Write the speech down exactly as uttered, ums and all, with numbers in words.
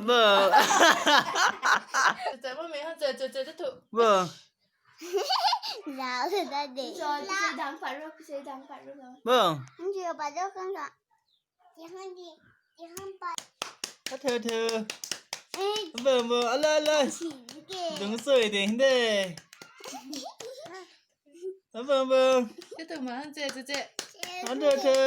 Bo. Bo. Bo. Athe, athe. Bo, bo, ala, ala. Dung sui ding de. Bo, bo. Athe, athe.